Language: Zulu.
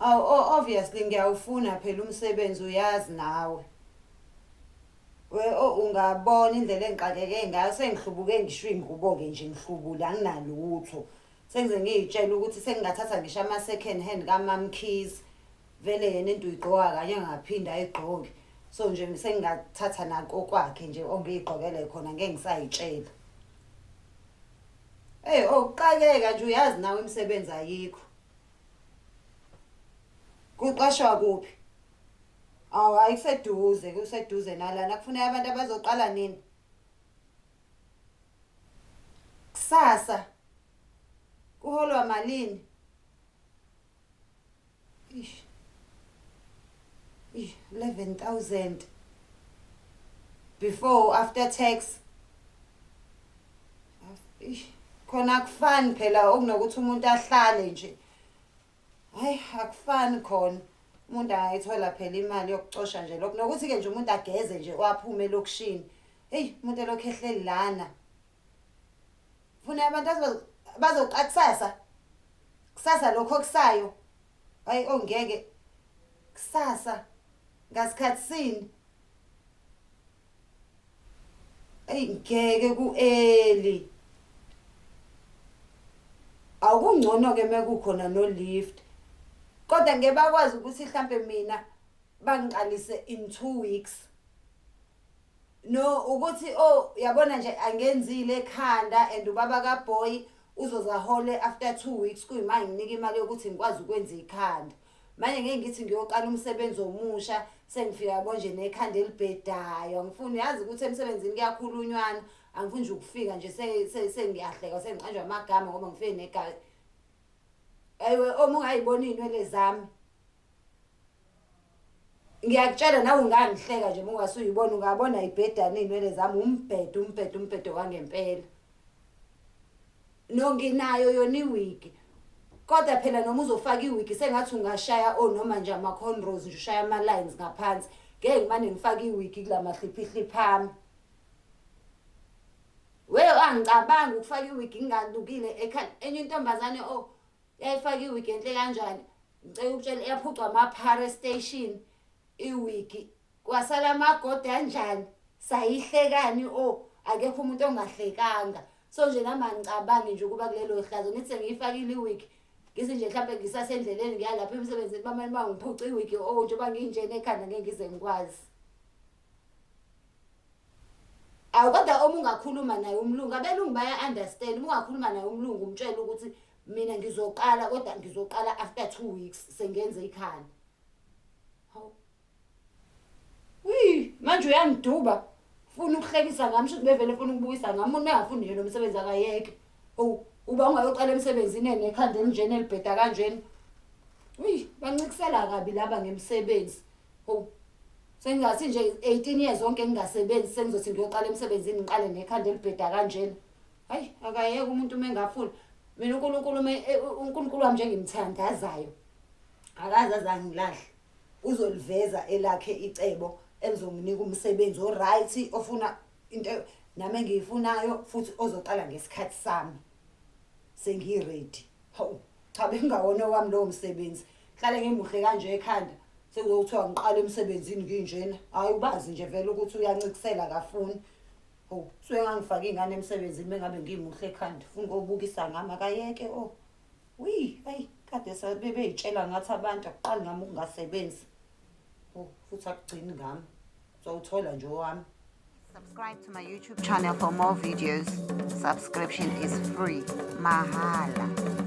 Awu obviously ngiyawufuna phela umsebenzi uyazi nawe. We oh ungabona indlela engixakeke ngayo sengihlubuke ngisho iy'ngubo-ke nje ngihlubule anginalutho. Sengize ngiy'tshele ukuthi sengingathatha ngisho ama-second hand kaMamKhize. Vele yena into uyigqoka kanye angaphinde ayigqoke. So nje sengingathatha nakokwakhe nje ongiyigqokele khona ngeke ngisayitshela. Eyi oh kuqakeka nje uyazi nawe imisebenzi ayikho. Kuqashwa kuphi? Awu hayi kuseduze, kuseduze nalana. Kufuneka abantu abazoqala nini? Kusasa. Kuholwa malini? Ish. Ish, 11,000. Before after tax. Ish. Khona akufani phela okunokuthi umuntu ahlale nje. Hayi akufani khona. Umuntu angayithola phela imali yokucosha nje lokho nokuthi-ke nje umuntu ageze nje waphume elokishini. Heyi umuntu elokhu ehleli lana. Funa abantu bazoqa kusasa. Kusasa lokho okusayo. Hayi oh ngeke. Kusasa ngasikhathi sini? Eyi ngeke ku-early. Awukungcono-ke mekukhona no-lift. Kodwa ngeke bakwazi ukuthi hlampe mina bangiqalise in 2 weeks. No ukuthi oh yabona nje angenzile ekhanda and ubaba kaboy uzoze ahole after 2 weeks kuyima nginika imali yokuthi ngikwazi ukwenza ikhanda. Manje ngeke ngithi ngiyoqala umsebenzi omusha sengifika yabo nje nekhanda elibhedayo. Angifuni yazi ukuthi emsebenzini kuyakhulunywana. Angifuni nje ukufika nje sengiyahleka sengiqanjwa amagama ngoba ngifike negazi. Ayiwe uma ungayibona iy'nwele zami. Ngiyakutshela nawe ungangihleka nje uma ungase uyibona ungabona ibhedane iy'nwele zami umbhedo umbhedo umbhedo wangempela. No nginayo yona iwigi. Kodwa phela noma uzofaka iwigi sengathi ungashaya o noma nje ama-cornrows nje ushaya ama-lines ngaphansi. Ngeke ngimane ngifake iwigi kula mahliphihliphi ami. We angicabangi ukufaka iwigi ngingalukile ekhanda. Enye intombazane oh yayifaka iwigi enhle kanjani. Ngicela ukutshela yaphucwa amaphara station iwigi kwasala amagodi anjani sayihlekani oh akekho umuntu ongahlekanga. So nje nami angicabangi nje ukuba kulelo hlazo ngithi sengiyifakile iwigi ngithi nje mhlampe ngisasendleleni ngiya lapha emsebenzini bamane bangiphuca iwigi oh njengoba nginjena ekhanda ngeke ngize ngikwazi. Awu kodwa uma ungakhuluma naye umlungu, abelungu baya-understand. Uma ungakhuluma naye umlungu umtshele ukuthi mina ngizoqala kodwa ngizoqala after 2 weeks sengenze ikhanda. Hawu. Wi, manje uyangiduba. Ufuna ukuhlekisa ngami, shuthi bevele ufuna ukubukisa ngami. Umuntu engafuni nje lo msebenzi akayeke. Owu, uba ungayoqala emsebenzini enekhanda elinjena elibheda kanjena. Uyi, bancikisela kabi laba ngemsebenzi. Hawu. Sengingathi nje 18 years zonke ngingasebenzi sengizothi ngiyoqala emsebenzini ngiqale nekhanda elibheda kanjena. Hayi, akayeke umuntu uma engafuni. Mina uNkulunkulu uNkulunkulu wami nje ngimthandazayo. Akaze azangilahle. Uzoliveza elakhe icebo elizonginika umsebenzi o-right ofuna into nami engiyifunayo futhi ozoqala ngesikhathi sami. Sengi-ready. Hawu, cha bekungawona owami lowo msebenzi. Hlale ngimuhle kanje ekhanda. Sekuzothiwa ngiqale emsebenzini nginjena. Hayi ubazi nje vele ukuthi uyancikisela akafuni. Hawu, suke ngangifaka iy'ngane emsebenzini mengabe ngimuhle ekhanda. Ufuna ukubukisa ngami akayeke oh. Wi, ayi kade bebey'tshela ngathi abantu akuqali ngami ukungasebenzi. Oh, futhi akugcini ngami. Uzowuthola nje owami. Subscribe to my YouTube channel for more videos. Subscription is free. Mahala.